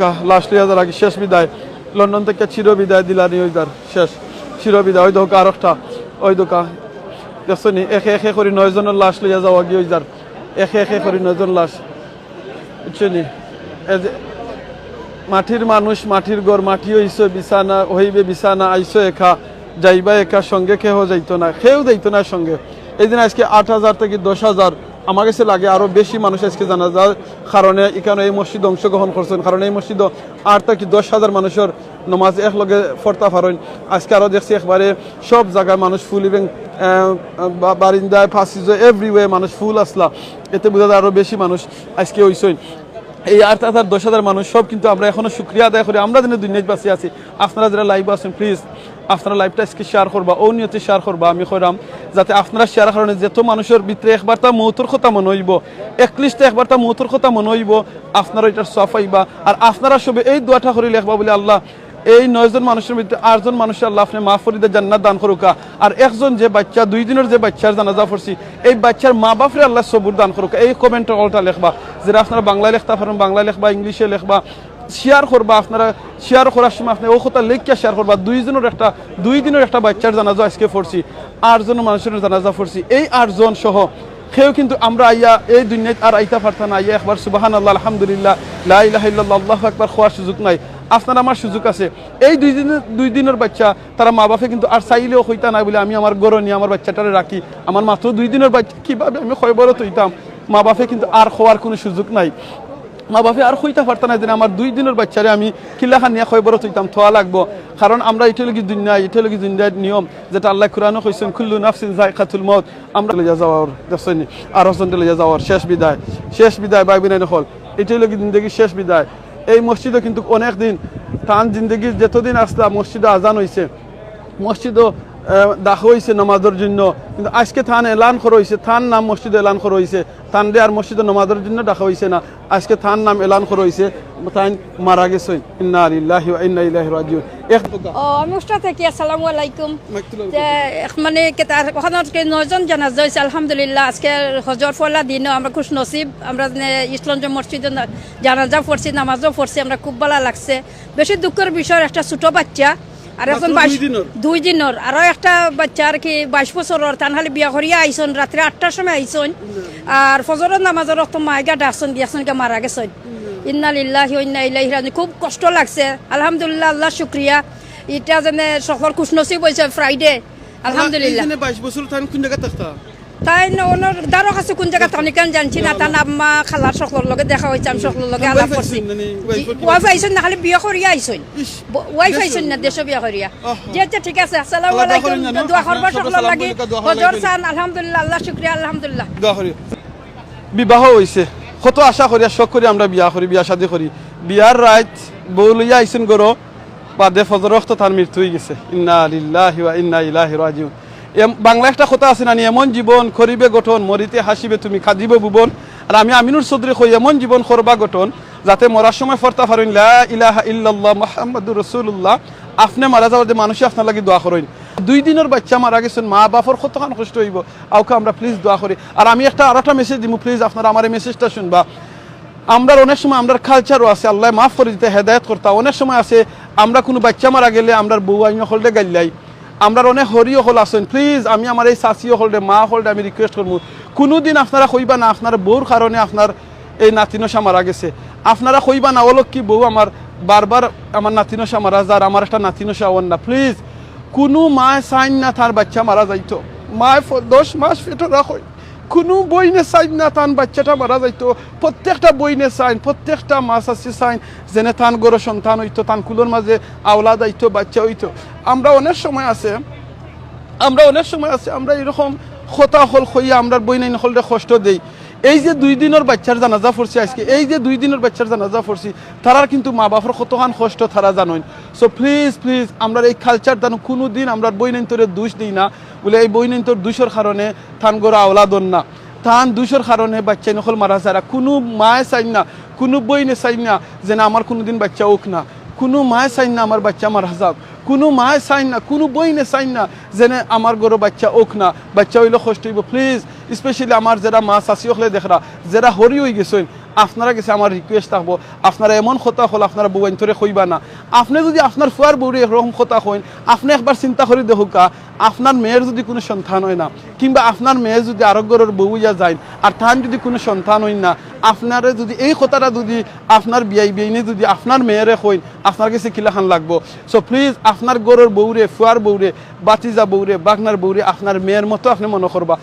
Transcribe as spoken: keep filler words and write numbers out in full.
লাশ লইয়া যার আগে শেষ বিদায়। লন্ডন থাকি চির বিদায় দিলানি অই যার শেষ চির বিদায়। ওই দেখো আরোকটা, ওই দেখো, দেখছো নি? একে একে করি নয় জনর লাশ লইয়া যাওয়াগি অই যার, একে একে করি নয় জন লাশ, বুঝছো নি? এই যে মাটির মানুষ, মাটির ঘর, মাটি অইছো বিছানা, অইবে বিছানা, আইছো একা, যাইবা একা, সঙ্গে কেহ যাইতো না, কেউ যাইতো না সঙ্গে। এই দিন আজকে আট হাজার থাকি দশ হাজার, আমার কাছে লাগে আরো বেশি মানুষ আজকে জানাজার কারণে ইখানো এই মসজিদো অংশগ্রহণ করছইন, কারণ এই মসজিদো আট থাকি দশ হাজার মানুষর নমাজ একলগে পড়তা পারইন। আজকে আরো দেখছি একবারে সব জাগায় মানুষ ফুল, even, আহ, বা-, বারিন্দায়, passage-ও, everywhere মানুষ ফুল আছলা। এতে বুঝা যায় আরো বেশি মানুষ আজকে অইছইন। এই আট হাজার, দশ হাজার মানুষ সব কিন্তু আমরা এখনো শুকরিয়া আদায় করি, আমরা যেন দুনিয়াত বাঁচি আছি। আপনারা যারা live-ও আছেন, please আপনারা live-টা আজকে share করবা, অউ নিয়তে share করবা, আমি কইরাম, যাতে আপনারা share কারণে যত মানুষর ভিতরে একবারতা মউতর কথা মনো অইবো, at least একবারতা মউতর কথা মনো অইবো, আপনারা ইটার সওয়াব পাইবা। আর আপনারা সবে এই দোয়াটা করি লেখবা বুলে, "আল্লাহ, এই নয়জন মানুষর ভিতরে আটজন মানুষরে আল্লাহ আপনে মাফ করি দে, জান্নাত দান করুক্কা।" আর একজন যে বাইচ্চা, দুই দিনর যে বাইচ্চার জানাজা পড়ছি, এই বাইচ্চার মা বাপরে আল্লাহ সবুর দান করুক্কা। এই comment-ও অকলটা লেখবা, যেরা আপনারা বাংলায় লেখতা পারইন, বাংলায় লেখবা, English-এ লেখবা, share করবা। আপনারা share করার সময় আপনে অউ কথা লেখিয়া share করবা, দুই দিনর একটা, দুই দিনর একটা বাইচ্চার জানাজা আজকে পড়ছি, আটজন মানুষর জানাজা পড়ছি, এই আটজন সহ কেউ কিন্তু আমরা আইয়া এই দুনিয়াত আর আইতা পারতা না, আইয়া একবার সুবহানাল্লাহ, আলহামদুলিল্লাহ, লা ইলাহা ইল্লাল্লাহ, আল্লাহু আকবার কওয়ার সুযোগ নাই। আপনার আমার সুযোগ আছে। এই দুই দিন, দুই দিনর বাইচ্চা, তারা মা বাপে কিন্তু আর চাইলেও কইতা নায় বুলে, "আমি আমার ঘরো নিয়া আমার বাইচ্চাটারে রাখি, আমার মাত্র দুই দিনর বাইচ্চা, কিভাবে আমি কয়বরত অইতাম?" মা বাপে কিন্তু আর কওয়ার কুনু সুযোগ নাই। মা বাপে আর কইতা পারতা নায় যে, "আমার দুই দিনর বাইচ্চারে আমি কিলাখান নিয়া কয়বরত অইতাম, থওয়া লাগবো।" কারণ আমরা ইটা লাগি দুনিয়া, ইটা লাগি দুনিয়ার নিয়ম, যেটা আল্লাহ কোরআনো কইছইন, "কুল্লু নাফসিন যায়কাতুল মউত।" আমরা লইয়া যাওয়ার, দেখছইন নি? আরোকজনরে লইয়া যাওয়ার, শেষ বিদায়, শেষ বিদায়, ভাই বিনাইন অকল। ইটাই লাগি জিন্দেগির শেষ বিদায়। এই মসজিদো কিন্তু অনেক দিন, তান জিন্দেগির যতদিন আছলা, মসজিদো আজান অইছে, মসজিদো, আহ, ডাকা অইছে নমাজর জন্য, কিন্তু আজকে তান এলান করা অইছে, তান নাম মসজিদো এলান করা অইছে, তানরে আর মসজিদো নমাজর জন্য ডাকা অইছে না। আজকে তান নাম এলান করা অইছে, তাইন মারা গেছইন। ইন্না লিল্লাহি ওয়া ইন্না ইলাইহি রাজিউন। এক ও, আমি উস্তা থাকি, আসসালামু আলাইকুম। মাইক তুলে তে, এক মানে, কে তার, ওখানে আজকে নয়জন জানাজা অইছে, আলহামদুলিল্লাহ। আজকে হজর পয়লা দিনও আমরা খুশ নসিব, আমরা যে ইসলামগঞ্জ মসজিদো না-, জানাজা পড়ছি, নামাজও পড়ছি, আমরা খুব ভালা লাগছে। বেশি দুঃখর বিষয়, একটা ছোট বাইচ্চা, আর এখন মাত্র বাইশ, দুই দিনর? দুই দিনর, আরো একটা বাইচ্চা আর কি বাইশ বছরর, তান খালি বিয়া করিয়া আইছইন, রাত্রে আটটার সময় আইছইন, আর ফজরর নামাজর অক্ত মাইগা ডাকছইন, দেখছইন গিয়া মারা গেছইন। ইন্না লিল্লাহি ওয়া ইন্না ইলাইহি রাজিউন। খুব কষ্ট লাগছে। আলহামদুলিল্লাহ, আল্লাহর শুকরিয়া। ইটা যেন সকল খুশনসিব অইছে Friday। আলহামদুলিল্লাহ। এই যে বাইশ বছর তাইন কোন জাগা থাকতা? তাইন অনর দারো কাছে কোন জাগা থাকইন জানছি না, তান আম্মা খালার সকলর লগে দেখা অইছে, আমি সকলর লগে আলাপ করছি। Wife পাইছইন না, খালি বিয়া করিয়া আইছইন। Wife পাইছইন না, দেশো বিয়া করিয়া। আহা। জি, আচ্ছা, ঠিক আছে। আসসালামু আলাইকুম। দোয়া করবা সকলর লাগি। হজর চান, আলহামদুলিল্লাহ, আল্লাহর শুকরিয়া, আলহামদুলিল্লাহ। দোয়া করি। বিবাহ অইছে, কত আশা করিয়া শখ করি আমরা বিয়া করি, বিয়া শাদী করি। বিয়ার রাইত বউ লইয়া আইছইন ঘরো, বাদে ফজর অক্ত তার মৃত্যু অইগেছে। ইন্না লিল্লাহি ওয়া ইন্না ইলাইহি রাজিউন। এম-, বাংলা একটা কথা আছে না নি, "এমন জীবন করিবে গঠন, মরিতে হাসিবে তুমি, কাঁদিব ভুবন।" আর আমি আমিনুর চৌধুরী কই, এমন জীবন করবা গঠন, যাতে মরার সময় পড়তা পারইন, "লা ইলাহা ইল্লাল্লাহ মুহাম্মাদুর রাসূলুল্লাহ।" আপনে মারা যাওয়ার যে মানুষে আপনার লাগি দোয়া করইন। দুই দিনর বাইচ্চা মারা গেছইন, মা বাপর কতখান কষ্ট অইবো। আউক্কা আমরা please দোয়া করি। আর আমি একটা আরোটা message দিমু, please আপনারা আমার এই message-টা শুনবা। আমরার অনেক সময় আমরার culture-ও আছে, আল্লায় মাফ করি দিতা, হেদায়েত করতা। অনেক সময় আছে আমরা কুনু বাইচ্চা মারা গেলে আমরার বউ আইন অকলরে গাইল্লাই। আমরার অনেক হরি অকল আছইন, please আমি আমার এই চাচি অকলরে, মা অকলরে আমি request করমু, কুনুদিন আপনারা কইবা না আপনার বউর কারণে আপনার এই নাতিনশা মারা গেছে। আপনারা কইবা না, "অলক্ষী বউ আমার, বারবার আমার নাতিনশা মারা যার, আমার একটা নাতিনশা অর না।" Please, কুনু মায় চাইন না তার বাইচ্চা মারা যাইতো। মায় ফ-, দশ মাস পেটো রাখইন। কুনু বইনে চাইন না তান বাইচ্চাটা মারা যাইতো। প্রত্যেকটা বইনে চাইন, প্রত্যেকটা মা চাচি চাইন, যেনে তান ঘরো সন্তান অইতো, তান কুলর মাঝে আওলাদ আইতো, বাইচ্চা অইতো। আমরা অনেক সময় আছে, আমরা অনেক সময় আছে, আমরা এরকম কথা অকল কইয়া আমরার বইনাইন অকলরে কষ্ট দেই। এই যে দুই দিনর বাইচ্চার জানাজা পড়ছি আজকে, এই যে দুই দিনর বাইচ্চার জানাজা পড়ছি, তারার কিন্তু মা বাপর কতখান কষ্ট তারা জানইন। So please, please, আমরার এই culture তানু কুনুদিন আমরার বইনাইন্তরে দুষ দেই না, বুলে এই বইনাইন্তর দুষর কারণে তান ঘরো আওলাদ অর না, তান দুষর কারণে বাইচ্চাইন অকল মারা যার। কুনু মায় চাইন না, কুনু বইনে চাইন না যেনে আমার কুনুদিন বাইচ্চা অউক না, কুনু মায় চাইন না আমার বাইচ্চা মারা যাউক, কুনু মায় চাইন না, কুনু বইনে চাইন না যেনে আমার ঘরো বাইচ্চা অউক না, বাইচ্চা অইলে কষ্ট অইবো। Please, specially আমার যেরা মা চাচি অকলে দেখরা, যেরা হরি অইগেছইন, আপনারার গেছে আমার request থাকবো, আপনারা এমন কথা অকল আপনারা বউয়াইন্তরে কইবা না। আপনে যুদি আপনার ফুয়ার বউরে একরকম কথা কইন, আপনে একবার চিন্তা করি দেখউক্কা, আপনার মেয়ের যুদি কুনু সন্তান অয় না, কিংবা আপনার মেয়ে যুদি আরক ঘরর বউ অইয়া যাইন, আর তান যুদি কুনু সন্তান অইন না, আপনারে যুদি এই কথাটা যুদি আপনার বিয়াই বিয়াইনে যুদি আপনার মেয়েরে কইন, আপনার গেছে কিলাখান লাগবো? So please, আপনার ঘরর বউরে, ফুয়ার বউরে, বাতিজা বউরে, বাগনার বউরে আপনার মেয়ের মতো আপনে মনো করবা।